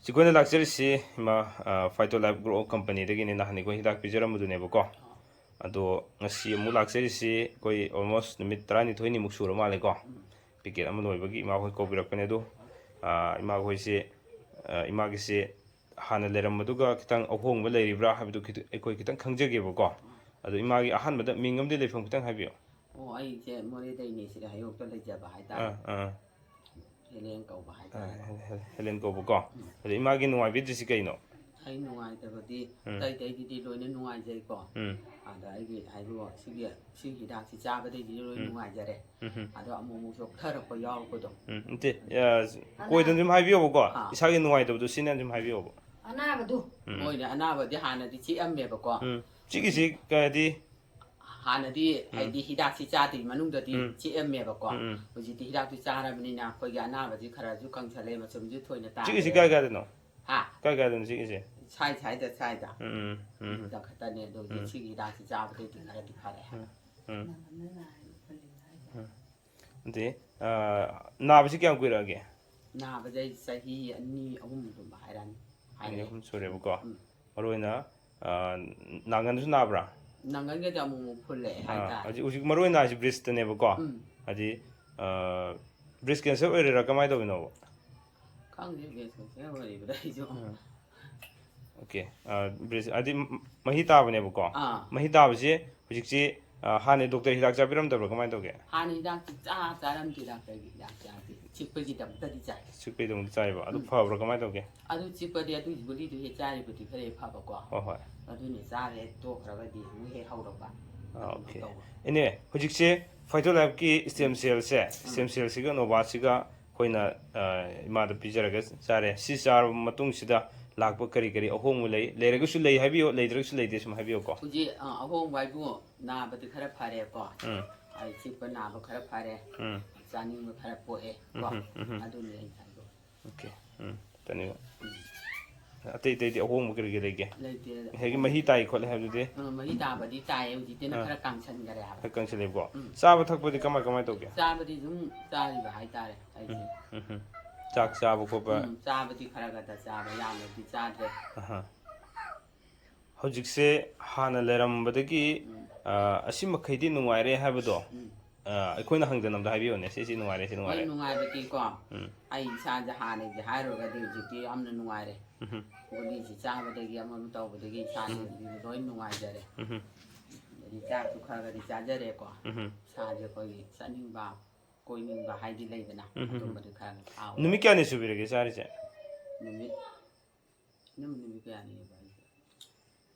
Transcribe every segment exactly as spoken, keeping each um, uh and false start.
ꯑꯩꯈꯣꯏꯅ ꯂꯥꯛꯆꯔꯤꯁꯤ ꯏꯃꯥ, ꯑ, Phyto Life Grow Company ꯗꯒꯤꯅꯤ, ꯅꯍꯥꯟ ꯑꯩꯈꯣꯏ ꯍꯤꯗꯥꯛ ꯄꯤꯖꯔꯝꯕꯗꯨꯅꯦꯕꯀꯣ꯫ ꯑꯗꯣ ꯉꯁꯤ ꯑꯃꯨꯛ ꯂꯥꯛꯆꯔꯤꯁꯤ ꯑꯩꯈꯣꯏ almost ꯅꯨꯃꯤꯠ ꯇꯔꯥꯅꯤꯊꯣꯏꯅꯤꯃꯨꯛ ꯁꯨꯔ ꯃꯥꯜꯂꯦꯀꯣ꯫ ꯄꯦꯀꯦꯠ ꯑꯃ ꯂꯣꯏꯕꯒꯤ ꯏꯃꯥ ꯍꯣꯏ ꯀꯧꯕꯤꯔꯛꯄꯅꯦ꯫ ꯑꯗꯣ, ꯑ, ꯏꯃꯥ ꯍꯣꯏꯁꯦ, ꯑ, ꯏꯃꯥꯒꯤꯁꯦ ꯍꯥꯟꯅ ꯂꯩꯔꯝꯕꯗꯨꯒ ꯈꯤꯇꯪ ꯑꯍꯣꯡꯕ ꯂꯩꯔꯤꯕ꯭ꯔꯥ ꯍꯥꯏꯕꯗꯨ ꯈꯤꯇ-, ꯑꯩꯈꯣꯏ ꯈꯤꯇꯪ ꯈꯪꯖꯒꯦꯕꯀꯣ꯫ ꯑꯗꯣ ꯏꯃꯥꯒꯤ ꯑꯍꯥꯟꯕꯗ ꯃꯤꯡ ꯑꯃꯗꯤ ꯂꯩꯐꯝ ꯈꯤꯇꯪ ꯍꯥꯏꯕꯤꯌꯨ꯫ ꯑꯣ, ꯑꯩꯁꯦ ꯃꯣꯔꯦꯗꯩꯅꯦ, ꯁꯤꯗ ꯍꯌꯣꯛꯇ ꯂꯩꯖꯕ ꯍꯥꯏꯇꯥꯔꯦ꯫ ꯑꯥ, ꯑꯥ꯫ ꯍꯦꯂꯦꯟ ꯀꯧꯕ ꯑꯥ, ꯍꯥꯏꯇꯥꯔꯦ꯫ ꯍꯦ-, ꯍꯦ-, ꯍꯦꯂꯦꯟ ꯀꯧꯕꯀꯣ꯫ ꯎꯝ꯫ ꯑꯗꯣ ꯏꯃꯥꯒꯤ ꯅꯨꯡꯉꯥꯏꯕꯤꯗ꯭ꯔꯤꯁꯤ ꯀꯩꯅꯣ? ꯑꯩ ꯅꯨꯡꯉꯥꯏꯇꯕꯗꯤ ꯎꯝ꯫ ꯑꯇꯩ ꯑꯇꯩꯒꯤꯗꯤ ꯂꯣꯏꯅ ꯅꯨꯡꯉꯥꯏꯖꯩꯀꯣ꯫ ꯎꯝ꯫ ꯑꯗ ꯑꯩꯒꯤ ꯍꯥꯏꯕꯨ ꯁꯤꯒꯤ, ꯁꯤꯒꯤ ꯍꯤꯗꯥꯛꯁꯤ ꯆꯥꯕꯗꯩꯗꯤ ꯂꯣꯏ ꯎꯝ꯫ ꯅꯨꯡꯉꯥꯏꯖꯔꯦ꯫ ꯎꯝ꯫ ꯑꯗꯣ ꯑꯃꯨꯛ ꯑꯃꯨꯛ ꯆꯣꯛꯊꯔꯛꯄ ꯌꯥꯎꯔꯛꯄꯗꯣ꯫ ꯎꯝ, ꯅꯠꯇꯦ, ꯑ, ꯑꯅꯥ- ꯀꯣꯏꯗꯅ ꯑꯗꯨꯝ ꯍꯥꯏꯕꯤꯌꯣꯕꯀꯣ꯫ ꯑꯥ꯫ ꯏꯁꯥꯒꯤ ꯅꯨꯡꯉꯥꯏꯇꯕꯗꯣ ꯁꯤꯅ ꯑꯗꯨꯝ ꯍꯥꯏꯕꯤꯌꯣꯕ꯫ ꯑꯅꯥꯕꯗꯨ꯫ ꯎꯝ꯫ ꯃꯣꯏꯅ ꯑꯅꯥꯕꯗꯤ ꯍꯥꯟꯅꯗꯤ ꯆꯤꯛꯑꯝꯃꯦꯕꯀꯣ꯫ ꯎꯝ꯫ ꯆꯤꯛꯏꯁꯤ ꯀꯩ ꯍꯥꯏꯗꯤ? ꯍꯥꯟꯅꯗꯤ ꯎꯝ꯫ ꯍꯥꯏꯗꯤ ꯍꯤꯗꯥꯛꯁꯤ ꯆꯥꯗ꯭ꯔꯤ ꯃꯅꯨꯡꯗꯗꯤ ꯎꯝ꯫ ꯆꯤꯛꯑꯝꯃꯦꯕꯀꯣ꯫ ꯎꯝ, ꯎꯝ꯫ ꯍꯧꯖꯤꯛꯇꯤ ꯍꯤꯗꯥꯛꯇꯨ ꯆꯥꯔꯕꯅꯤꯅ ꯑꯩꯈꯣꯏꯒꯤ ꯑꯅꯥꯕꯁꯤ ꯈꯔꯁꯨ ꯀꯪꯁꯜꯂꯦ, ꯃꯆꯨꯝꯁꯨ ꯊꯣꯏꯅ ꯇꯥꯔꯦ꯫ ꯆꯤꯛꯏꯁꯤ ꯀꯥꯏ ꯀꯥꯏꯗꯅꯣ? ꯍꯥ? ꯀꯥꯏ ꯀꯥꯏꯗꯅꯣ ꯆꯤꯛꯏꯁꯦ? ꯁꯥꯏ ꯁꯥꯏꯗ ꯁꯥꯏꯗ꯫ ꯎꯝ, ꯎꯝ, ꯎꯝ꯫ ꯁꯤꯗ ꯈꯛꯇꯅꯦ꯫ ꯑꯗꯣ ꯍꯧꯖꯤꯛ ꯎꯝ꯫ ꯁꯤꯒꯤ ꯍꯤꯗꯥꯛꯁꯤ ꯆꯥꯕꯗꯩꯗꯤ ꯈꯔꯗꯤ ꯐꯔꯦ꯫ ꯎꯝ, ꯎꯝ꯫ ꯎꯝ꯫ ꯑꯗꯨꯗꯤ, ꯑ, ꯅꯥꯕꯁꯤ ꯀꯌꯥꯝ ꯀꯨꯏꯔꯛꯑꯒꯦ? ꯅꯥꯕꯁꯦ ꯑꯩ ꯆꯍꯤ ꯑꯅꯤ ꯑꯍꯨꯝꯒꯨꯝꯕ ꯍꯥꯏꯔꯛꯑꯅꯤ꯫ ꯑꯅꯤ ꯍꯥꯏꯔꯛꯑꯦ꯫ ꯑꯍꯨꯝ ꯁꯨꯔꯦꯕꯀꯣ꯫ ꯎꯝ꯫ ꯃꯔꯨ ꯑꯣꯏꯅ, ꯑ, ꯅꯥꯒꯟꯁꯨ ꯅꯥꯕ꯭ꯔꯥ? ꯅꯥꯒꯟꯒꯗꯤ ꯑꯃꯨꯛ ꯑꯃꯨꯛ ꯐꯨꯜꯂꯛꯑꯦ ꯑꯥ, ꯍꯥꯏꯇꯥꯔꯦ꯫ ꯍꯧꯖꯤꯛ, ꯍꯧꯖꯤꯛ ꯃꯔꯨ ꯑꯣꯏꯅ ꯍꯥꯏꯁꯤ breast ꯅꯦꯕꯀꯣ꯫ ꯎꯝ꯫ ꯍꯥꯏꯗꯤ, ꯑ, breast cancer ꯑꯣꯏꯔꯤꯔꯥ ꯀꯃꯥꯏꯅ ꯇꯧꯔꯤꯅꯣꯕ? ꯈꯪꯗꯦ, breast cancer ꯑꯣꯏꯔꯤꯕ꯭ꯔꯥ ꯑꯩꯁꯨ꯫ ꯎꯝ꯫ Okay, ꯑ, breast ꯍꯥꯏꯗꯤ ꯃ-, ꯃꯍꯤ ꯇꯥꯕꯅꯦꯕꯀꯣ꯫ ꯑꯥ꯫ ꯃꯍꯤ ꯇꯥꯕꯁꯤ ꯍꯧꯖꯤꯛꯁꯤ, ꯑ, ꯍꯥꯟꯅ doctor ꯍꯤꯗꯥꯛ ꯆꯥꯕꯤꯔꯝꯗꯕ꯭ꯔꯥ ꯀꯃꯥꯏꯅ ꯇꯧꯒꯦ? ꯍꯥꯟꯅ ꯍꯤꯗꯥꯛꯇꯤ ꯆꯥ ꯆꯥꯔꯝꯗꯦ, doctor ꯒꯤ ꯍꯤꯗꯥꯛ ꯆꯥꯗꯦ꯫ ꯆꯤꯛꯄꯒꯤꯗꯃꯛꯇꯗꯤ ꯆꯥꯏ꯫ ꯆꯤꯛꯄꯒꯤꯗꯃꯛꯇ ꯆꯥꯏꯕ꯫ ꯑꯗꯨ ꯎꯝ꯫ ꯐꯕ꯭ꯔꯥ ꯀꯃꯥꯏꯅ ꯇꯧꯒꯦ? ꯑꯗꯨ ꯆꯤꯛꯄꯗꯤ ꯑꯗꯨꯒꯤ ꯒꯨꯂꯤꯗꯨ ꯍꯦꯛ ꯆꯥꯔꯤꯕꯨꯗꯤ ꯈꯔ ꯍꯦꯛ ꯐꯕꯀꯣ꯫ ꯍꯣꯏ, ꯍꯣꯏ꯫ ꯑꯗꯨꯅ ꯆꯥꯔꯦ, ꯇꯣꯛꯈ꯭ꯔꯒꯗꯤ ꯑꯃꯨꯛ ꯍꯦꯛ ꯍꯧꯔꯛꯄ꯫ ꯑꯥ, ꯑꯗꯨꯃꯥꯏꯅ okay꯫ ꯇꯧꯕ꯫ ꯏꯅꯦ, ꯍꯧꯖꯤꯛꯁꯦ Phyto Life ꯀꯤ stem cell ꯁꯦ, ꯎꯝ꯫ Stem cell ꯁꯤꯒ Nova ꯁꯤꯒ ꯑꯩꯈꯣꯏꯅ, ꯑ, ꯏꯃꯥꯗ ꯄꯤꯖꯔꯒ ꯆꯥꯔꯦ꯫ ꯁꯤ ꯆꯥꯔꯕ ꯃꯇꯨꯡꯁꯤꯗ ꯂꯥꯛꯄ ꯀꯔꯤ ꯀꯔꯤ ꯑꯍꯣꯡꯕ ꯂꯩ? ꯂꯩꯔꯒꯁꯨ ꯂꯩ ꯍꯥꯏꯕꯤꯌꯣ, ꯂꯩꯗ꯭ꯔꯒꯁꯨ ꯂꯩꯇꯦ ꯁꯨꯝ ꯍꯥꯏꯕꯤꯌꯣꯀꯣ꯫ ꯍꯧꯖꯤꯛ, ꯑ, ꯑꯍꯣꯡꯕ ꯍꯥꯏꯕꯨ ꯅꯥꯕꯗꯤ ꯈꯔ ꯐꯔꯦꯀꯣ꯫ ꯎꯝ꯫ ꯑꯩ ꯆꯤꯛꯄ ꯅꯥꯕ ꯈꯔ ꯐꯔꯦ꯫ ꯎꯝ꯫ ꯆꯥꯅꯤꯡꯕ ꯈꯔ ꯄꯣꯛꯑꯦ ꯀꯣ꯫ ꯎꯝ, ꯎꯝ, ꯎꯝ꯫ ꯑꯗꯨꯅꯤ ꯑꯩꯅ ꯍꯥꯏꯗꯣ꯫ Okay꯫ ꯎꯝ꯫ ꯆꯥꯅꯤꯡꯕ꯫ ꯎꯝ꯫ ꯑꯇꯩ ꯑꯇꯩꯗꯤ ꯑꯍꯣꯡꯕ ꯀꯔꯤ ꯀꯔꯤ ꯂꯩꯒꯦ? ꯂꯩꯇꯦ꯫ ꯉꯁꯥꯏꯒꯤ ꯃꯍꯤ ꯇꯥꯏ ꯈꯣꯠꯂꯦ ꯍꯥꯏꯕꯗꯨꯗꯤ? ꯑ, ꯃꯍꯤ ꯇꯥꯕꯗꯤ ꯇꯥꯏꯌꯦ, ꯍꯧꯖꯤꯛꯇꯤ ꯑꯥ꯫ ꯈꯔ ꯀꯪꯁꯟꯈꯔꯦ ꯍꯥꯏꯕ꯫ ꯈꯔ ꯀꯪꯁꯜꯂꯦꯕꯀꯣ? ꯎꯝ꯫ ꯆꯥꯕ ꯊꯛꯄꯗꯤ ꯀꯃꯥꯏ ꯀꯃꯥꯏ ꯇꯧꯒꯦ? ꯆꯥꯕꯗꯤ ꯑꯗꯨꯝ ꯆꯥꯔꯤꯕ ꯍꯥꯏꯇꯥꯔꯦ ꯑꯩꯁꯦ꯫ ꯎꯝ, ꯎꯝ, ꯎꯝ꯫ ꯆꯥꯛ ꯆꯥꯕ ꯈꯣꯠꯄ? ꯎꯝ, ꯆꯥꯕꯗꯤ ꯈꯔ ꯈꯔ ꯆꯥꯕ, ꯌꯥꯝꯅꯗꯤ ꯆꯥꯗ꯭ꯔꯦ꯫ ꯑꯍꯥ꯫ ꯍꯧꯖꯤꯛꯁꯦ ꯍꯥꯟꯅ ꯂꯩꯔꯝꯕꯗꯒꯤ, ꯎꯝ꯫ ꯑ, ꯑꯁꯤꯃꯈꯩꯗꯤ ꯅꯨꯡꯉꯥꯏꯔꯦ ꯍꯥꯏꯕꯗꯣ, ꯎꯝ꯫ ꯑ, ꯑꯩꯈꯣꯏꯅ ꯍꯪꯖꯅꯕꯗ ꯍꯥꯏꯕꯤꯌꯨꯅꯦ, ꯁꯤ, ꯁꯤ ꯅꯨꯡꯉꯥꯏꯔꯦ, ꯁꯤ ꯍꯣꯏ, ꯅꯨꯡꯉꯥꯏꯔꯦ꯫ ꯅꯨꯡꯉꯥꯏꯕꯗꯤꯀꯣ, ꯎꯝ꯫ ꯑꯩ ꯏꯁꯥꯁꯦ ꯍꯥꯟꯅꯒꯤ ꯍꯥꯏꯔꯨꯔꯒꯗꯤ ꯍꯧꯖꯤꯛꯇꯤ ꯌꯥꯝꯅ ꯅꯨꯡꯉꯥꯏꯔꯦ꯫ ꯎꯝ꯫ ꯒꯨꯂꯤꯁꯤ ꯆꯥꯕꯗꯒꯤ, ꯑꯃ ꯑꯃ ꯇꯧꯕꯗꯒꯤ ꯏꯁꯥꯁꯦ ꯂꯣꯏ ꯅꯨꯡꯉꯥꯏꯖꯔꯦ꯫ ꯎꯝ꯫ ꯑꯗꯩ ꯆꯥꯛꯁꯨ ꯈꯔ ꯈꯔꯗꯤ ꯆꯥꯖꯔꯦꯀꯣ꯫ ꯎꯝ꯫ ꯏꯁꯥꯁꯦ ꯑꯩꯈꯣꯏꯒꯤ ꯆꯠꯅꯤꯡꯕ, ꯀꯣꯏꯅꯤꯡꯕ ꯍꯥꯏꯗꯤ ꯂꯩꯗꯅ, ꯎꯝ꯫ ꯑꯗꯨꯝꯕꯗꯤ ꯈꯔ ꯈꯔ ꯐꯥꯎꯋꯦ꯫ ꯅꯨꯃꯤꯠ ꯀꯌꯥꯅꯤ ꯁꯨꯕꯤꯔꯒꯦ ꯆꯥꯔꯤꯁꯦ? ꯅꯨꯃꯤꯠ, ꯅꯨꯃꯤꯠ, ꯅꯨꯃꯤꯠ ꯀꯌꯥꯅꯤꯕ ꯍꯥꯏꯁꯦ?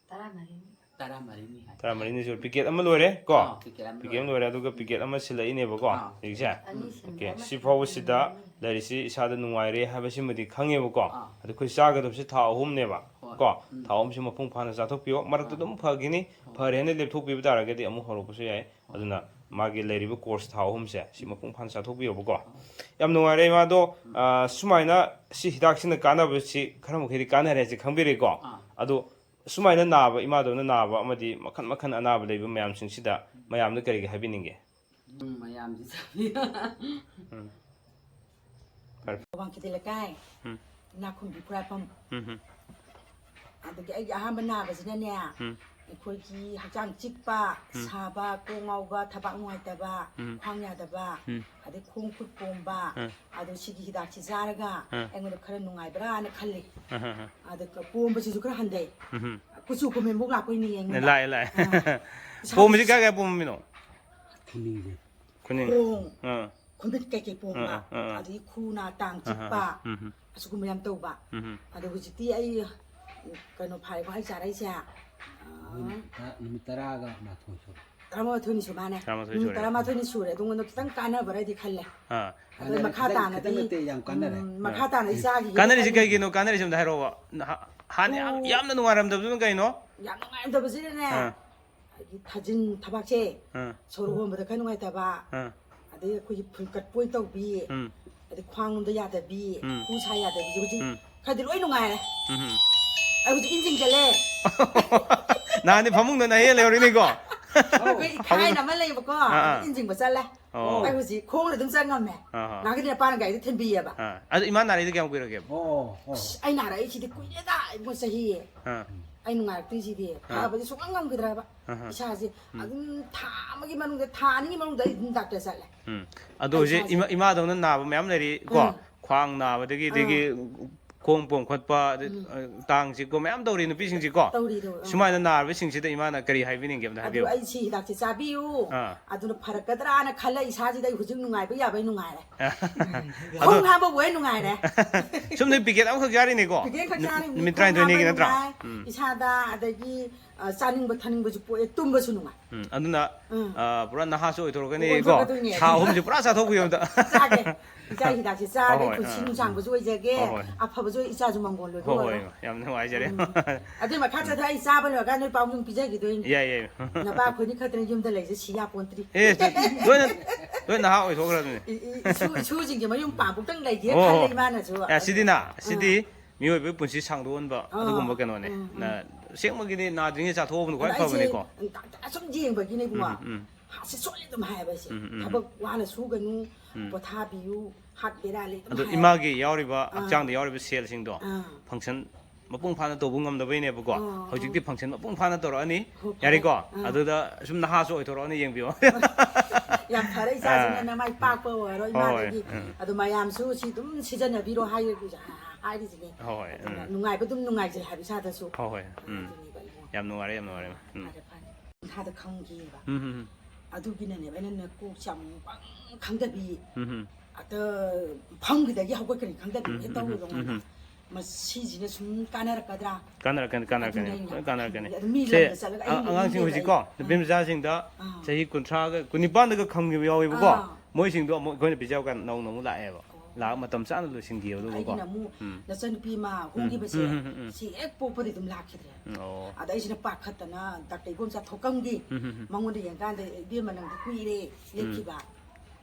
ꯇꯔꯥꯃꯔꯤ꯫ ꯇꯔꯥꯃꯔꯤꯅꯤ ꯍꯥꯏ꯫ ꯇꯔꯥꯃꯔꯤꯅꯤ ꯁꯨꯔꯦ꯫ ꯄꯤꯀꯦꯠ ꯑꯃ ꯂꯣꯏꯔꯦ ꯀꯣ? ꯑꯥ, ꯄꯤꯀꯦꯠ ꯑꯃ ꯄꯤꯀꯦꯠ ꯑꯃ ꯂꯣꯏꯔꯦ꯫ ꯂꯣꯏꯔꯦ, ꯑꯗꯨꯒ ꯄꯤꯀꯦꯠ ꯑꯃ ꯁꯤꯜꯂꯛꯏꯅꯦꯕꯀꯣ ꯑꯥ꯫ ꯍꯧꯖꯤꯛꯁꯦ? ꯑꯅꯤ ꯁꯤꯟꯕ ꯑꯣꯀꯦ꯫ ꯑꯃ ꯁꯤ ꯁꯤꯟꯕ ꯐꯥꯎꯕꯁꯤꯗ ꯑꯃ ꯁꯤꯟꯕ꯫ ꯂꯩꯔꯤꯁꯤ ꯏꯁꯥꯗ ꯅꯨꯡꯉꯥꯏꯔꯦ ꯍꯥꯏꯕꯁꯤꯃꯗꯤ ꯈꯪꯉꯦꯕꯀꯣ? ꯑꯥ꯫ ꯑꯗꯨ ꯑꯩꯈꯣꯏ ꯆꯥꯒꯗꯕꯁꯦ ꯊꯥ ꯑꯍꯨꯝꯅꯦꯕ ꯍꯣꯏ꯫ ꯀꯣ? ꯎꯝ꯫ ꯊꯥ ꯑꯍꯨꯝꯁꯤ ꯃꯄꯨꯡ ꯐꯥꯅ ꯆꯥꯊꯣꯛꯄꯤꯌꯣ꯫ ꯃꯔꯛꯇ ꯍꯣꯏ꯫ ꯑꯗꯨꯝ ꯐꯈꯤꯅꯤ꯫ ꯍꯣꯏ꯫ ꯐꯔꯦ ꯍꯥꯏꯅ ꯂꯦꯞꯊꯣꯛꯄꯤꯕ ꯇꯥꯔꯒꯗꯤ ꯑꯃꯨꯛ ꯍꯧꯔꯛꯄꯁꯨ ꯌꯥꯏ꯫ ꯍꯣꯏ꯫ ꯑꯗꯨꯅ ꯃꯥꯒꯤ ꯂꯩꯔꯤꯕ ꯀꯣꯔꯁ ꯊꯥ ꯑꯍꯨꯝꯁꯦ ꯁꯤ ꯃꯄꯨꯡ ꯐꯥꯅ ꯆꯥꯊꯣꯛꯄꯤꯌꯣꯕꯀꯣ꯫ ꯍꯣꯏ꯫ ꯌꯥꯝ ꯅꯨꯡꯉꯥꯏꯔꯦ ꯏꯃꯥꯗꯣ꯫ ꯑ, ꯁꯨꯃꯥꯏꯅ ꯁꯤ ꯍꯤꯗꯥꯛꯁꯤꯅ ꯀꯥꯟꯅꯕꯁꯤ ꯈꯔ ꯃꯈꯩꯗꯤ ꯀꯥꯟꯅꯔꯦ ꯍꯥꯏꯁꯦ ꯈꯪꯕꯤꯔꯦꯀꯣ? ꯑꯥ꯫ ꯑꯗꯣ ꯁꯨꯃꯥꯏꯅ ꯅꯥꯕ, ꯏꯃꯥꯗꯧꯅ ꯅꯥꯕ ꯑꯃꯗꯤ ꯃꯈꯜ ꯃꯈꯜ ꯑꯅꯥꯕ ꯂꯩꯕ ꯃꯌꯥꯝꯁꯤꯡꯁꯤꯗ ꯃꯌꯥꯝꯗ ꯀꯔꯤꯒꯤ ꯍꯥꯏꯕꯤꯅꯤꯡꯒꯦ? ꯎꯝ, ꯃꯌꯥꯝꯁꯤ ꯆꯥꯕꯤ꯫ ꯎꯝ꯫ ꯋꯥꯡꯈꯩꯗꯤ ꯂꯩꯀꯥꯏ, ꯎꯝ꯫ ꯏꯅꯥꯛꯈꯨꯟꯕꯤ ꯈꯨꯔꯥꯏꯐꯝ꯫ ꯎꯝ, ꯎꯝ꯫ ꯑꯗꯒꯤ ꯑꯩꯒꯤ ꯑꯍꯥꯟꯕ ꯅꯥꯕꯁꯤꯅꯅꯦ, ꯎꯝ꯫ ꯑꯩꯈꯣꯏꯒꯤ ꯍꯛꯆꯥꯡ ꯆꯤꯛꯄ, ꯎꯝ꯫ ꯁꯥꯕ, ꯀꯣꯛ ꯉꯥꯎꯕ, ꯊꯕꯥꯛ ꯅꯨꯡꯉꯥꯏꯇꯕ, ꯎꯝ꯫ ꯈ꯭ꯋꯥꯡ ꯌꯥꯗꯕ, ꯎꯝ꯫ ꯑꯗꯩ ꯈꯣꯡ ꯈꯨꯠ ꯄꯣꯝꯕ, ꯎꯝ꯫ ꯑꯗꯣ ꯁꯤꯒꯤ ꯍꯤꯗꯥꯛꯁꯤ ꯆꯥꯔꯒ ꯎꯝ꯫ ꯑꯩꯉꯣꯟꯗ ꯈꯔ ꯅꯨꯡꯉꯥꯏꯕ꯭ꯔꯥꯅ ꯈꯜꯂꯤ꯫ ꯎꯝ, ꯎꯝ, ꯎꯝ꯫ ꯑꯗꯨꯒ ꯄꯣꯝꯕꯁꯤꯁꯨ ꯈꯔ ꯍꯟꯊꯩ꯫ ꯎꯝ, ꯎꯝ꯫ ꯀꯨꯆꯨ ꯀꯨꯃꯦꯟꯐꯧ ꯂꯥꯛꯄꯣꯏ ꯅꯤꯡꯉꯦ ꯑꯩꯉꯣꯟꯗ꯫ ꯂꯥꯛꯑꯦ, ꯂꯥꯛꯑꯦ꯫ ꯑꯥ꯫ ꯏꯁꯥ ꯄꯣꯝꯕꯁꯤ ꯀꯥꯏ ꯀꯥꯏ ꯄꯣꯝꯃꯝꯃꯤꯅꯣ? ꯈꯨꯅꯤꯡꯁꯦ꯫ ꯈꯨꯅꯤꯡ꯫ ꯈꯣꯡ, ꯑꯥ꯫ ꯈꯨꯃꯤꯠ ꯀꯩꯀꯩ ꯄꯣꯝꯕ, ꯑꯥ, ꯑꯥ, ꯑꯥ꯫ ꯑꯗꯒꯤ ꯈꯨ ꯅꯥ ꯇꯥꯡ ꯑꯥ, ꯆꯤꯛꯄ, ꯑꯥ, ꯎꯝ, ꯎꯝ꯫ ꯑꯁꯤꯒꯨꯝꯕ ꯌꯥꯝ ꯇꯧꯕ꯫ ꯎꯝ, ꯎꯝ꯫ ꯑꯗꯣ ꯍꯧꯖꯤꯛꯇꯤ ꯑꯩ ꯀꯩꯅꯣ ꯐꯥꯔꯦꯀꯣ ꯑꯩ ꯆꯥꯔꯛꯏꯁꯦ꯫ ꯑꯥ, ꯑꯩꯈꯣꯏꯅ ꯇ-, ꯅꯨꯃꯤꯠ ꯇꯔꯥꯒ ꯃꯥꯊꯣꯏ ꯁꯨꯔꯦ꯫ ꯇꯔꯥꯃꯥꯊꯣꯏꯅꯤ ꯁꯨ ꯃꯥꯅꯦ꯫ ꯇꯔꯥꯃꯥꯊꯣꯏ ꯅꯨꯃꯤꯠ ꯁꯨꯔꯦ꯫ ꯇꯔꯥꯃꯥꯊꯣꯏꯅꯤ ꯁꯨꯔꯦ꯫ ꯑꯗꯨꯉꯣꯟꯗ ꯈꯤꯇꯪ ꯀꯥꯟꯅꯕ꯭ꯔꯗꯤ ꯈꯜꯂꯦ꯫ ꯑꯥ꯫ ꯑꯗꯣ ꯃꯈꯥ ꯈꯤꯇꯪ, ꯇꯥꯅꯗꯤ, ꯈꯤꯇꯪ ꯅꯠꯇꯦ, ꯌꯥꯝ ꯀꯥꯟꯅꯔꯦ꯫ ꯎꯝ, ꯃꯈꯥ ꯇꯥꯅ ꯑꯩ ꯆꯥꯈꯤꯒꯦ꯫ ꯀꯥꯟꯅꯔꯤꯁꯦ ꯀꯩꯒꯤꯅꯣ? ꯀꯥꯟꯅꯔꯤꯁꯦ ꯑꯝꯇ ꯍꯥꯏꯔꯛꯑꯣꯕ꯫ ꯍꯥ-, ꯍꯥꯟꯅ ꯌꯥꯝ, ꯑꯣ꯫ ꯌꯥꯝꯅ ꯅꯨꯡꯉꯥꯏꯔꯝꯗꯕꯗꯨꯅ ꯀꯩꯅꯣ? ꯌꯥꯝ ꯅꯨꯡꯉꯥꯏꯔꯝꯗꯕꯁꯤꯅꯅꯦ, ꯑꯥ꯫ ꯑꯩꯒꯤ ꯊꯥꯖꯤꯟ ꯊꯕꯥꯛꯁꯦ ꯑꯥ꯫ ꯁꯣꯔ ꯍꯣꯟꯕꯗ ꯈꯔ ꯅꯨꯡꯉꯥꯏꯇꯕ, ꯑꯥ꯫ ꯑꯗꯩ ꯑꯩꯈꯣꯏꯒꯤ ꯐꯨꯜ ꯀꯠꯄ ꯑꯣꯏꯅ ꯇꯧꯕꯤ, ꯎꯝ꯫ ꯑꯗꯩ ꯈ꯭ꯋꯥꯡ ꯂꯣꯝꯗ ꯌꯥꯗꯕꯤ, ꯎꯝ꯫ ꯈꯨ ꯁꯥ ꯌꯥꯗꯕꯤꯁꯦ ꯍꯧꯖꯤꯛ ꯎꯝ꯫ ꯈꯔꯗꯤ ꯂꯣꯏ ꯅꯨꯡꯉꯥꯏꯔꯦ꯫ ꯎꯝ꯫ ꯑꯩ ꯍꯧꯖꯤꯛ ꯏꯟ ꯆꯤꯡꯁꯤꯜꯂꯦ꯫ ꯅꯍꯥꯟꯗꯤ ꯐꯃꯨꯡꯗ ꯅꯍꯦ ꯂꯩꯍꯧꯔꯤꯅꯤꯀꯣ? ꯑꯩꯈꯣꯏ ꯏꯈꯥꯏꯅ ꯑꯃ ꯂꯩꯕꯀꯣ, ꯑꯥ, ꯑꯥ꯫ ꯏꯟ ꯆꯤꯡꯕ ꯆꯠꯂꯦ꯫ ꯑꯣ꯫ ꯑꯩ ꯍꯧꯖꯤꯛ ꯈꯣꯡꯅ ꯑꯗꯨꯝ ꯆꯠ ꯉꯝꯃꯦ꯫ ꯑꯥ, ꯑꯥ꯫ ꯉꯥꯏꯍꯥꯛꯀꯤꯗꯤ ꯅꯨꯄꯥꯅ ꯒꯥꯔꯤꯗ ꯊꯤꯟꯕꯤꯌꯦꯕ꯫ ꯑꯥ꯫ ꯑꯗꯨ ꯏꯃꯥ ꯅꯥꯔꯛꯏꯗꯣ ꯀꯌꯥꯝ ꯀꯨꯏꯔꯒꯦꯕ? ꯑꯣ, ꯑꯣ꯫ ꯑꯁ, ꯑꯩ ꯅꯥꯔꯛꯏꯁꯤꯗꯤ ꯀꯨꯏꯔꯦꯗ, ꯏꯕꯨꯡꯉꯣ, ꯆꯍꯤ꯫ ꯑꯥ꯫ ꯑꯩ ꯅꯨꯡꯉꯥꯏꯔꯛꯇ꯭ꯔꯤꯁꯤꯗꯤ꯫ ꯑꯥ꯫ ꯐꯕꯗꯤ ꯁꯨꯡꯉꯝ ꯉꯝꯈꯤꯗ꯭ꯔꯕ꯫ ꯑꯍꯥ꯫ ꯏꯁꯥꯁꯦ ꯎꯝ꯫ ꯑꯗꯨꯝ ꯊꯥ ꯑꯃꯒꯤ ꯃꯅꯨꯡꯗ, ꯊꯥ ꯑꯅꯤꯒꯤ ꯃꯅꯨꯡꯗ ꯑꯩ ꯑꯗꯨꯝ ꯗꯥꯛꯇꯔ ꯆꯠꯂꯦ꯫ ꯎꯝ꯫ ꯑꯗꯣ ꯑꯩ ꯍꯧꯖꯤꯛ ꯏꯁꯥꯁꯦ ꯏꯃꯥ-, ꯏꯃꯥꯗꯧꯅ ꯅꯥꯕ ꯃꯌꯥꯝ ꯂꯩꯔꯤ ꯀꯣ꯫ ꯎꯝ꯫ ꯈ꯭ꯋꯥꯡ ꯅꯥꯕꯗꯒꯤ, ꯑꯗꯒꯤ ꯑꯥ꯫ ꯈꯣꯡ ꯄꯣꯝꯈꯠꯄ, ꯑꯗꯩ, ꯎꯝ꯫ ꯑ, ꯇꯥꯡ ꯆꯤꯛꯄ ꯃꯌꯥꯝ ꯇꯧꯔꯤ ꯅꯨꯄꯤꯁꯤꯡꯁꯤꯀꯣ꯫ ꯇꯧꯔꯤ, ꯇꯧꯔꯤ, ꯑꯥ꯫ ꯁꯨꯃꯥꯏꯅ ꯅꯥꯔꯕꯁꯤꯡꯁꯤꯗ ꯏꯃꯥꯅ ꯀꯔꯤ ꯍꯥꯏꯕꯤꯅꯤꯡꯒꯦ ꯑꯝꯇ ꯑꯗꯨ ꯍꯥꯏꯕꯤꯌꯨ꯫ ꯑꯩ ꯁꯤ ꯍꯤꯗꯥꯛꯁꯦ ꯆꯥꯕꯤꯌꯨ, ꯑꯥ꯫ ꯑꯗꯨꯅ ꯐꯔꯛꯀꯗ꯭ꯔꯥꯅ ꯈꯜꯂ ꯏꯁꯥꯁꯤꯗ ꯑꯩ ꯍꯧꯖꯤꯛ ꯅꯨꯡꯉꯥꯏꯕ ꯌꯥꯕꯩ ꯅꯨꯡꯉꯥꯏꯔꯦ꯫ ꯑꯗꯣ ꯈꯣꯡ ꯍꯥꯝꯕꯕꯨ ꯑꯩ ꯅꯨꯡꯉꯥꯏꯔꯦ꯫ ꯁꯨꯝꯗ ꯄꯤꯀꯦꯠ ꯑꯃꯈꯛ ꯆꯥꯔꯤꯅꯤꯀꯣ? ꯄꯤꯀꯦꯠ ꯈꯛ ꯅꯨ-, ꯆꯥꯔꯤꯕꯅꯤ꯫ ꯅꯨꯃꯤꯠ ꯈꯣꯡ ꯇꯔꯥꯅꯤꯊꯣꯏꯅꯤꯒꯤ ꯍꯥꯝꯕ ꯅꯠꯇ꯭ꯔꯥ? ꯅꯨꯡꯉꯥꯏ, ꯎꯝ꯫ ꯏꯁꯥꯗ, ꯑꯗꯒꯤ, ꯑ, ꯆꯥꯅꯤꯡꯕ ꯊꯛꯅꯤꯡꯕꯁꯨ ꯄꯣꯛꯑꯦ, ꯇꯨꯝꯕꯁꯨ ꯅꯨꯡꯉꯥꯏ꯫ ꯎꯝ, ꯑꯗꯨꯅ, ꯎꯝ꯫ ꯑ, ꯄꯨꯔꯥ ꯅꯍꯥꯁꯨ ꯑꯣꯏꯊꯣꯔꯛꯀꯅꯤ ꯀꯣ? ꯑꯣꯏꯊꯣꯔꯛꯀꯗꯣꯏꯅꯦ꯫ ꯊꯥ ꯑꯍꯨꯝꯁꯦ ꯄꯨꯔꯥ ꯆꯥꯊꯣꯛꯄꯤꯌꯨ ꯑꯝꯇ꯫ ꯆꯥꯒꯦ꯫ ꯏꯆꯥ ꯍꯤꯗꯥꯛꯁꯦ ꯆꯥꯔꯒ ꯍꯣꯏ, ꯍꯣꯏ, ꯄꯨꯟꯁꯤ ꯑꯥ, ꯅꯨꯡꯁꯥꯡꯕꯁꯨ ꯑꯣꯏꯖꯒꯦ, ꯍꯣꯏ, ꯍꯣꯏ꯫ ꯑꯐꯕꯁꯨ ꯑꯣꯏ, ꯏꯆꯥꯁꯨ ꯃꯪꯒꯣꯜ ꯍꯣꯏ, ꯍꯣꯏ, ꯑꯣꯏꯊꯣꯛꯑꯔꯣꯏ꯫ ꯌꯥꯝ ꯅꯨꯡꯉꯥꯏꯖꯔꯦ꯫ ꯎꯝ꯫ ꯑꯗꯨꯏ ꯃꯈꯥ ꯆꯠꯊ ꯑꯩ ꯆꯥꯕ ꯂꯣꯏꯔꯀꯥꯟꯗ ꯅꯣꯏ ꯄꯥꯎ ꯑꯗꯨꯝ ꯄꯤꯖꯈꯤꯗꯣꯏꯅꯤ꯫ ꯌꯥꯏ, ꯌꯥꯏ꯫ ꯅꯄꯥ ꯑꯩꯈꯣꯏꯅꯤ ꯈꯛꯇꯅ ꯌꯨꯝꯗ ꯂꯩꯁꯦ ꯁꯤ ꯌꯥꯄꯣꯟꯇ꯭ꯔꯤ꯫ ꯑꯦ, ꯂꯣꯏꯅ, ꯂꯣꯏ ꯅꯍꯥ ꯑꯣꯏꯊꯣꯛꯈ꯭ꯔꯕꯅꯤ꯫ ꯏ-, ꯏ-, ꯏꯁꯨ, ꯏꯁꯨꯁꯤꯡꯁꯦ ꯃꯌꯨꯝ ꯄꯥꯟꯕꯨꯛꯇꯪ ꯂꯩꯒꯦ ꯍꯣꯏ, ꯈꯜꯂꯦ ꯍꯣꯏ꯫ ꯏꯃꯥꯅꯁꯨ꯫ ꯑꯦ, ꯁꯤꯗꯤꯅ, ꯁꯤꯗꯤ ꯑꯥ꯫ ꯃꯤꯑꯣꯏꯕꯒꯤ ꯄꯨꯟꯁꯤ ꯁꯥꯡꯗꯣꯛꯍꯟꯕ ꯑꯥ, ꯑꯗꯨꯒꯨꯝꯕ ꯀꯩꯅꯣꯅꯦ꯫ ꯎꯝ, ꯎꯝ꯫ ꯅ-, ꯑꯁꯦꯡꯕꯒꯤ ꯅꯥꯗ꯭ꯔꯤꯉꯩ ꯆꯥꯊꯣꯛꯍꯧꯕꯅ ꯈ꯭ꯋꯥꯏ ꯑꯗ ꯑꯩꯁꯦ ꯐꯕꯅꯤꯀꯣ꯫ ꯗꯥꯛꯇꯔ ꯁꯨꯝ ꯌꯦꯡꯕꯒꯤꯅꯦ ꯏꯕꯨꯡꯉꯣ꯫ ꯎꯝ, ꯎꯝ꯫ ꯍꯥꯁꯦ ꯁꯣꯜꯂꯦ ꯑꯗꯨꯝ ꯍꯥꯏꯌꯦꯕ ꯑꯩꯁꯦ꯫ ꯎꯝ, ꯎꯝ꯫ ꯊꯕꯛ ꯋꯥꯅ ꯁꯨꯒꯅꯨ, ꯎꯝ꯫ ꯄꯣꯊꯥꯕꯤꯌꯨ, ꯍꯥꯔꯠ ꯕꯦꯔꯥ ꯂꯩ ꯑꯗꯨꯝ ꯑꯗꯣ ꯍꯥꯏꯌꯦꯕ꯫ ꯏꯃꯥꯒꯤ ꯌꯥꯎꯔꯤꯕ, ꯑꯥ꯫ ꯍꯛꯆꯥꯡꯗ ꯌꯥꯎꯔꯤꯕ ꯁꯦꯜꯁꯤꯡꯗꯣ ꯑꯥ꯫ ꯐꯪꯁꯟ ꯃꯄꯨꯡ ꯐꯥꯅ ꯇꯧꯕ ꯉꯝꯗꯕꯩꯅꯦꯕꯀꯣ꯫ ꯑꯣ, ꯍꯧꯖꯤꯛꯇꯤ ꯑꯣ꯫ ꯐꯪꯁꯟ ꯃꯄꯨꯡ ꯐꯥꯅ ꯇꯧꯔꯛꯑꯅꯤ꯫ ꯍꯣ, ꯐꯔꯦ꯫ ꯌꯥꯔꯦꯀꯣ? ꯑꯥ꯫ ꯑꯗꯨꯗ ꯁꯨꯝ ꯅꯍꯥꯁꯨ ꯑꯣꯏꯊꯣꯔꯛꯑꯅꯤ, ꯌꯦꯡꯕꯤꯌꯣ꯫ ꯌꯥꯝ ꯐꯔꯦ, ꯏꯆꯥꯁꯤꯡꯅ ꯑꯥ꯫ ꯅꯃꯥꯏ ꯄꯥꯛꯄ ꯑꯣꯏꯔꯣ, ꯍꯣꯏ, ꯍꯣꯏ꯫ ꯏꯃꯥꯗꯒꯤ꯫ ꯎꯝ꯫ ꯑꯗꯣ ꯃꯌꯥꯝꯁꯨ ꯁꯤ ꯑꯗꯨꯝ ꯁꯤꯖꯤꯟꯅꯕꯤꯔꯣ ꯍꯥꯏꯔ-, ꯍꯥꯏꯔꯤꯁꯤꯅꯦ꯫ ꯍꯣꯏ, ꯍꯣꯏ꯫ ꯑꯗꯨꯅ ꯎꯝ꯫ ꯅꯨꯡꯉꯥꯏꯕ ꯑꯗꯨꯝ ꯅꯨꯡꯉꯥꯏꯖꯩ ꯍꯥꯏꯕ ꯏꯁꯥꯗꯁꯨ꯫ ꯍꯣꯏ, ꯍꯣꯏ꯫ ꯎꯝ꯫ ꯑꯗꯨꯅꯦꯕ ꯏꯕꯨꯡꯉꯣ꯫ ꯌꯥꯝ ꯅꯨꯡꯉꯥꯏꯔꯦ, ꯌꯥꯝ ꯅꯨꯡꯉꯥꯏꯔꯦ꯫ ꯎꯝ꯫ ꯐꯔꯦ, ꯐꯔꯦ꯫ ꯏꯁꯥꯗ ꯈꯪꯈꯤꯕ꯫ ꯎꯝ, ꯎꯝ, ꯎꯝ꯫ ꯑꯗꯨꯒꯤꯅꯅꯦꯕ ꯑꯩꯅ ꯅꯀꯣꯛꯁꯦ ꯑꯃꯨꯛ ꯄꯪ ꯈꯪꯗꯕꯤ꯫ ꯎꯝ, ꯎꯝ꯫ ꯑꯇ ꯐꯝꯈꯤꯗꯒꯤ ꯍꯧꯒꯠꯀꯅꯤ ꯈꯪꯗꯕꯤ ꯎꯝ, ꯍꯦꯛ ꯎꯝ, ꯎꯝ, ꯇꯧꯔꯦꯕ ꯎꯝ, ꯑꯩꯉꯣꯟꯗ꯫ ꯎꯝ꯫ ꯃꯁꯤꯁꯤꯅ ꯁꯨꯝ ꯀꯥꯟꯅꯔꯛꯀꯗ꯭ꯔꯥ? ꯀꯥꯟꯅꯔꯛꯀꯅꯤ, ꯀꯥꯟꯅꯔꯛꯀꯅꯤ, ꯑꯗꯨꯅ ꯑꯩꯅ ꯂꯣꯏ ꯀꯥꯟꯅꯔꯛꯀꯅꯤ꯫ ꯈꯪꯕ꯫ ꯑꯗꯨ ꯃꯤ ꯁꯦ, ꯂꯝꯗ ꯆꯠꯂꯒ ꯑ-, ꯑꯩ ꯑꯉꯥꯡꯁꯤꯡ ꯅꯣꯛꯅꯤꯡꯉꯦꯕ ꯍꯧꯖꯤꯛꯀꯣ, ꯑꯩ꯫ ꯅꯨꯄꯤ ꯑꯥ꯫ ꯃꯆꯥꯁꯤꯡꯗ ꯑꯥ꯫ ꯆꯍꯤ ꯀꯨꯟꯊ꯭ꯔꯥꯒ, ꯀꯨꯟꯅꯤꯄꯥꯟꯗꯒ ꯈꯪꯈꯤꯕ ꯌꯥꯎꯋꯦꯕꯀꯣ꯫ ꯑꯥ꯫ ꯃꯣꯏꯁꯤꯡꯗꯣ ꯑꯃꯨꯛ ꯑꯩꯈꯣꯏꯅ ꯄꯤꯖꯕ ꯀꯥꯟꯗ ꯅꯧꯅ ꯑꯃꯨꯛ ꯂꯥꯛꯑꯦꯕ꯫ ꯑꯣ꯫ ꯂꯥꯛꯑ ꯃꯇꯝ ꯆꯥꯅ ꯂꯣꯏꯁꯤꯟꯈꯤꯕ ꯑꯗꯨꯒꯀꯣ꯫ ꯑꯩꯒꯤꯅ ꯑꯃꯨꯛ ꯎꯝ꯫ ꯅꯆꯟꯅꯨꯄꯤ ꯑꯃ ꯎꯝ꯫ ꯍꯣꯡꯈꯤꯕꯁꯦ, ꯎꯝ, ꯎꯝ, ꯎꯝ꯫ ꯁꯤ ꯍꯦꯛ ꯄꯣꯛꯄꯗꯤ ꯑꯗꯨꯝ ꯂꯥꯛꯈꯤꯗ꯭ꯔꯦ꯫ ꯎꯝ, ꯑꯣ꯫ ꯑꯗ ꯑꯩꯁꯤꯅ ꯄꯥꯈꯠꯇꯅ ꯗꯥꯛꯇꯔ ꯏꯕꯣꯝꯆꯥ ꯊꯣꯛꯀꯝꯒꯤ ꯎꯝ, ꯎꯝ, ꯎꯝ꯫ ꯃꯉꯣꯟꯗ ꯌꯦꯡꯀꯥꯟꯗ, "ꯏꯕꯦꯝꯃ, ꯅꯪꯗꯤ ꯀꯨꯏꯔꯦ ꯎꯝ꯫ ꯂꯦꯞꯈꯤꯕ꯫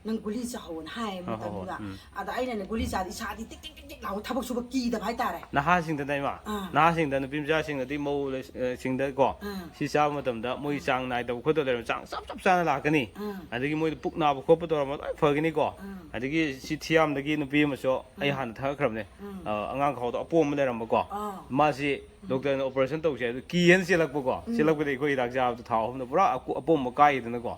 ꯅꯪ ꯒꯨꯂꯤ ꯆꯥꯍꯧꯅ ꯍꯥꯏꯌꯦ ꯍꯣꯏ, ꯍꯣꯏ, ꯍꯣꯏ, ꯃꯇꯝꯗꯨꯗ꯫ ꯎꯝ꯫ ꯑꯗ ꯑꯩꯅꯅꯦ ꯒꯨꯂꯤ ꯆꯥꯗꯤ ꯏꯁꯥꯗꯤ ꯇꯤꯛ ꯇꯤꯛ ꯇꯤꯛ ꯇꯤꯛ ꯂꯥꯎꯕ, ꯊꯕꯛ ꯁꯨꯕ ꯀꯤꯗꯕ ꯍꯥꯏꯇꯥꯔꯦ꯫ ꯅꯍꯥꯁꯤꯡꯗꯅꯦ ꯏꯃꯥ, ꯑꯥ꯫ ꯅꯍꯥꯁꯤꯡꯗ, ꯅꯨꯄꯤ ꯃꯆꯥꯁꯤꯡꯗꯗꯤ ꯃꯧꯁꯤꯡꯗꯀꯣ ꯑꯥ꯫ ꯁꯤ ꯆꯥꯕ ꯃꯇꯝꯗ ꯃꯣꯏ ꯆꯥꯡ ꯅꯥꯏꯗꯕ ꯈꯣꯠꯇꯕ ꯂꯩꯔꯝꯕ ꯆꯥꯡ ꯆꯞ ꯆꯞ ꯆꯥꯅ ꯂꯥꯛꯀꯅꯤ꯫ ꯑꯥ꯫ ꯑꯗꯒꯤ ꯃꯣꯏꯗ ꯄꯨꯛ ꯅꯥꯕ ꯈꯣꯠꯄ ꯇꯧꯔꯝꯕ ꯂꯣꯏ ꯐꯒꯅꯤꯀꯣ꯫ ꯑꯥ꯫ ꯑꯗꯒꯤ ꯁꯤ ꯊꯤꯌꯥꯝꯗꯒꯤ ꯅꯨꯄꯤ ꯑꯃꯁꯨ ꯑꯩ ꯍꯥꯟꯅ ꯊꯛꯈ꯭ꯔꯕꯅꯦ꯫ ꯎꯝ꯫ ꯑ, ꯑꯉꯥꯡ ꯈꯥꯎꯗ ꯑꯄꯣꯝꯕ ꯂꯩꯔꯝꯕꯀꯣ꯫ ꯑꯥ꯫ ꯃꯥꯁꯤ ꯗꯣꯛꯇꯔꯅ ꯑꯣꯄꯔꯦꯁꯟ ꯇꯧꯁꯦ ꯍꯥꯏꯕꯗ ꯀꯤꯌꯦꯅ ꯆꯦꯜꯂꯛꯄꯀꯣ꯫ ꯆꯦꯜꯂꯛꯄꯗ ꯑꯩꯈꯣꯏ ꯍꯤꯗꯥꯛ ꯆꯥꯕꯗ ꯊꯥꯎ ꯑꯍꯨꯝꯗ ꯄꯨꯔꯥ ꯑꯀꯨ-, ꯑꯄꯣꯝꯕ ꯀꯥꯏꯗꯅꯀꯣ꯫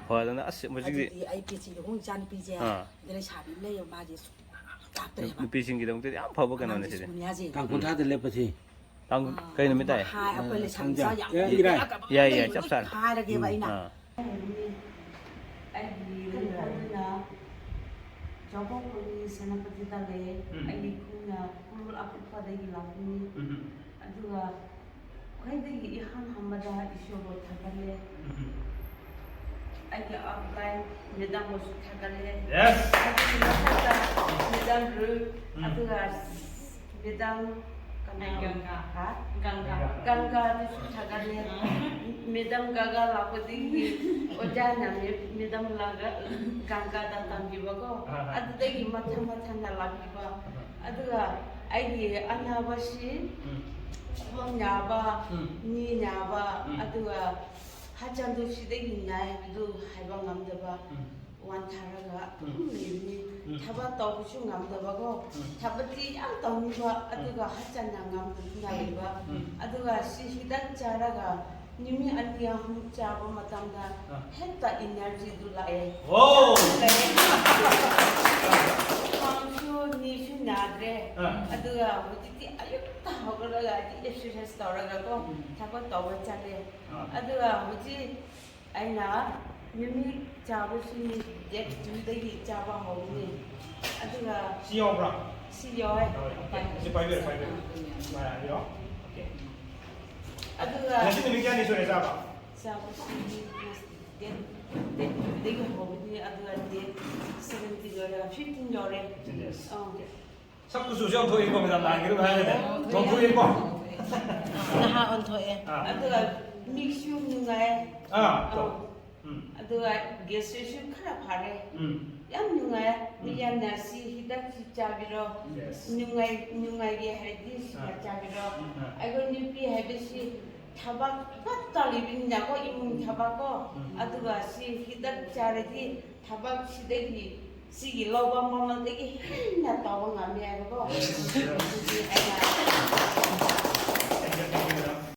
ꯐꯗꯅ ꯑꯁ ꯃꯁꯤꯗꯤ ꯑꯗꯨꯗꯤ ꯑꯩ ꯄꯦꯆꯤꯗ ꯍꯣꯡ ꯏꯆꯥ ꯅꯨꯄꯤꯁꯦ ꯑꯥ꯫ ꯑꯗ ꯂꯩꯁꯥꯕꯤ ꯑꯃ ꯂꯩꯌꯦꯕ, ꯃꯥꯁꯦ ꯁꯨꯡꯂꯥꯛ ꯂꯥꯛꯇ꯭ꯔꯦꯕ꯫ ꯅꯨꯄꯤꯁꯤꯡꯒꯤꯗꯃꯛꯇꯗꯤ ꯌꯥꯝ ꯐꯕ ꯀꯩꯅꯣꯅꯦ ꯑꯉꯥꯡꯁꯦ ꯁꯤꯗꯤ꯫ ꯁꯣꯅꯤꯌꯥꯁꯦ꯫ ꯇꯥꯡ ꯀꯨꯟꯊ꯭ꯔꯥꯗ ꯂꯦꯞꯄꯁꯤ꯫ ꯇꯥꯡ ꯀꯩ ꯅꯨꯃꯤꯠ ꯇꯥꯏ? ꯍꯥꯏ, ꯑꯩꯈꯣꯏ ꯂꯩꯁꯥꯕꯤ ꯃꯆꯥ ꯌꯥꯝ ꯑꯦ, ꯏꯔꯥꯏ꯫ ꯌꯥꯏ, ꯌꯥꯏ, ꯆꯞ ꯆꯥꯔꯦ꯫ ꯍꯥꯏꯔꯒꯦꯕ ꯑꯩꯅ꯫ ꯑꯥ꯫ ꯑꯩꯒꯤ ꯂꯩꯐꯝꯗꯨꯅ ꯖꯣꯕꯣꯛꯄꯨꯔꯤ ꯁꯦꯅꯥꯄꯇꯤꯗ ꯂꯩꯌꯦ꯫ ꯑꯩꯒꯤ ꯈꯨꯟꯅ ꯎꯈ꯭ꯔꯨꯜ ꯑꯄꯤꯛꯄꯗꯒꯤ ꯂꯥꯛꯄꯅꯤ꯫ ꯑꯗꯨꯒ ꯈ꯭ꯋꯥꯏꯗꯒꯤ ꯏꯍꯥꯟ ꯍꯥꯟꯕꯗ ꯏꯁꯣꯔꯕꯨ ꯊꯥꯒꯠꯂꯦ꯫ ꯑꯩꯒꯤ ꯑꯞꯂꯥꯏꯟ ꯃꯦꯗꯥꯝꯕꯨꯁꯨ ꯊꯥꯒꯠꯂꯦ꯫ Yes. ꯑꯗꯨꯒꯤ ꯃꯊꯛꯇ ꯃꯦꯗꯥꯝ ꯔꯨꯠ, ꯎꯝ꯫ ꯑꯗꯨꯒ ꯃꯦꯗꯥꯝ ꯀꯅꯥ? ꯑꯩ ꯒꯪꯒꯥ꯫ ꯍꯥ? ꯒꯪꯒꯥ꯫ ꯒꯪꯒꯥꯗꯨꯁꯨ ꯊꯥꯒꯠꯂꯦ꯫ ꯃꯦꯗꯥꯝ ꯒꯪꯒꯥ ꯂꯥꯛꯄꯗꯒꯤ ꯑꯣꯖꯥꯅ ꯃꯦ-, ꯃꯦꯗꯥꯝ ꯂꯥꯒ-, ꯒꯪꯒꯥꯗ ꯇꯝꯕꯤꯕꯀꯣ꯫ ꯑꯥ꯫ ꯑꯗꯨꯗꯒꯤ ꯃꯊꯪ ꯃꯊꯪꯅ ꯂꯥꯛꯄꯤꯕ꯫ ꯑꯗꯨꯒ ꯑꯩꯒꯤ ꯑꯅꯥꯕꯁꯤ ꯎꯝ꯫ ꯈꯣꯡ ꯅꯥꯕ, ꯎꯝ꯫ ꯅꯤ ꯅꯥꯕ, ꯎꯝ꯫ ꯑꯗꯨꯒ ꯍꯛꯆꯥꯡꯗꯣ ꯁꯤꯗꯒꯤ ꯅꯥꯏ ꯍꯥꯏꯕꯗꯨ ꯍꯥꯏꯕ ꯉꯝꯗꯕ꯫ ꯎꯝ꯫ ꯋꯥꯟꯊꯔꯒ ꯎꯝ꯫ ꯑꯗꯨꯝ ꯂꯩꯕꯅꯤ꯫ ꯎꯝ꯫ ꯊꯕꯛ ꯇꯧꯕꯁꯨ ꯉꯝꯗꯕꯀꯣ꯫ ꯎꯝ꯫ ꯊꯕꯛꯇꯤ ꯌꯥꯝ ꯇꯧꯅꯤꯡꯕ, ꯑꯗꯨꯒ ꯍꯛꯆꯥꯡꯅ ꯉꯝꯗꯗꯨꯅ ꯂꯩꯕ꯫ ꯎꯝ꯫ ꯑꯗꯨꯒ ꯁꯤ ꯍꯤꯗꯥꯛ ꯆꯥꯔꯒ ꯅꯨꯃꯤꯠ ꯑꯅꯤ ꯑꯍꯨꯝ ꯆꯥꯕ ꯃꯇꯝꯗ ꯑꯥ꯫ ꯍꯦꯛꯇ ꯏꯅꯔꯖꯤꯗꯨ ꯂꯥꯛꯑꯦ꯫ ꯋꯥꯎ! ꯂꯩ꯫ ꯈ꯭ꯋꯥꯡꯁꯨ ꯅꯤꯁꯨ ꯅꯥꯗ꯭ꯔꯦ꯫ ꯑꯥ꯫ ꯑꯗꯨꯒ ꯍꯧꯖꯤꯛꯇꯤ ꯑꯌꯨꯛꯇ ꯍꯧꯒꯠꯂꯒ ꯑꯩꯗꯤ ꯑꯦꯛꯁꯔꯁꯥꯏꯁ ꯇꯧꯔꯒꯀꯣ ꯎꯝ꯫ ꯊꯕꯛ ꯇꯧꯕ ꯆꯠꯂꯦ꯫ ꯑꯥ꯫ ꯑꯗꯨꯒ ꯍꯧꯖꯤꯛ ꯑꯩꯅ ꯅꯨꯃꯤꯠ ꯆꯥꯕꯁꯤ ꯗꯦꯠ ꯇꯨꯗꯒꯤ ꯆꯥꯕ ꯍꯧꯕꯅꯤ꯫ ꯑꯗꯨꯒ ꯁꯤ ꯌꯥꯎꯕ꯭ꯔꯥ? ꯁꯤ ꯌꯥꯎꯋꯦ꯫ ꯌꯥꯎꯋꯦ꯫ ꯑꯣꯀꯦ꯫ ꯁꯤ ꯄꯥꯏꯕꯤꯔꯣ, ꯄꯥꯏꯕꯤꯔꯣ꯫ ꯄꯥꯏꯔꯣ꯫ ꯑꯣꯀꯦ꯫ ꯑꯗꯨꯒ ꯉꯁꯤ ꯅꯨꯃꯤꯠ ꯀꯌꯥꯅꯤ ꯁꯨꯔꯦ ꯆꯥꯕ? ꯆꯥꯕꯁꯤ ꯗꯦꯠ, ꯗꯦꯠ ꯇꯨꯗꯒꯤ ꯍꯧꯕꯅꯤ, ꯑꯗꯨꯒ ꯗꯦꯠ ꯁꯚꯦꯟꯇꯤꯟ ꯂꯣꯏꯔꯒ ꯐꯤꯐꯇꯤꯟ ꯌꯧꯔꯦ꯫ Yes. ꯑꯥ꯫ ꯁꯛ ꯀꯨꯆꯨꯁꯨ ꯌꯥꯝ ꯊꯣꯛꯏꯀꯣ, ꯃꯦꯗꯥꯝ, ꯂꯥꯟꯒꯅꯨ ꯍꯥꯏꯔꯒꯅꯦ꯫ ꯌꯥꯝ ꯊꯣꯛꯏꯀꯣ꯫ ꯅꯍꯥ ꯑꯣꯟꯊꯣꯛꯑꯦ꯫ ꯑꯥ꯫ ꯑꯗꯨꯒ ꯃꯤꯛꯁꯁꯨ ꯅꯨꯡꯉꯥꯏ꯫ ꯑꯥ, ꯇꯧ꯫ ꯎꯝ. ꯑꯗꯨꯒ ꯒꯦꯁꯇ꯭ꯔꯤꯛꯁꯨ ꯈꯔ ꯐꯔꯦ꯫ ꯎꯝ. ꯌꯥꯝ ꯅꯨꯡꯉꯥꯏ꯫ ꯃꯤ ꯌꯥꯝꯅ ꯁꯤ ꯍꯤꯗꯥꯛꯁꯤ ꯆꯥꯕꯤꯔꯣ꯫ Yes. ꯅꯨꯡꯉꯥꯏ ꯅꯨꯡꯉꯥꯏꯒꯦ ꯍꯥꯏꯔꯗꯤ ꯁꯤꯗ ꯑꯥ. ꯆꯥꯕꯤꯔꯣ꯫ ꯎꯝ. ꯑꯩꯈꯣꯏ ꯅꯨꯄꯤ ꯍꯥꯏꯕꯁꯤ ꯊꯕꯛ ꯈꯛꯇ ꯂꯩꯕꯅꯤꯅꯀꯣ, ꯏꯃꯨꯡ ꯊꯕꯛꯀꯣ꯫ ꯎꯝ. ꯑꯗꯨꯒ ꯁꯤ ꯍꯤꯗꯥꯛ ꯆꯥꯔꯗꯤ ꯊꯕꯛ ꯁꯤꯗꯒꯤ ꯁꯤꯒꯤ ꯂꯧꯕ ꯃꯃꯜꯗꯒꯤ ꯍꯦꯟꯅ ꯇꯧꯕ ꯉꯝꯃꯦ ꯍꯥꯏꯕꯀꯣ꯫ Yes. ꯑꯗꯨꯗꯤ ꯑꯩꯅ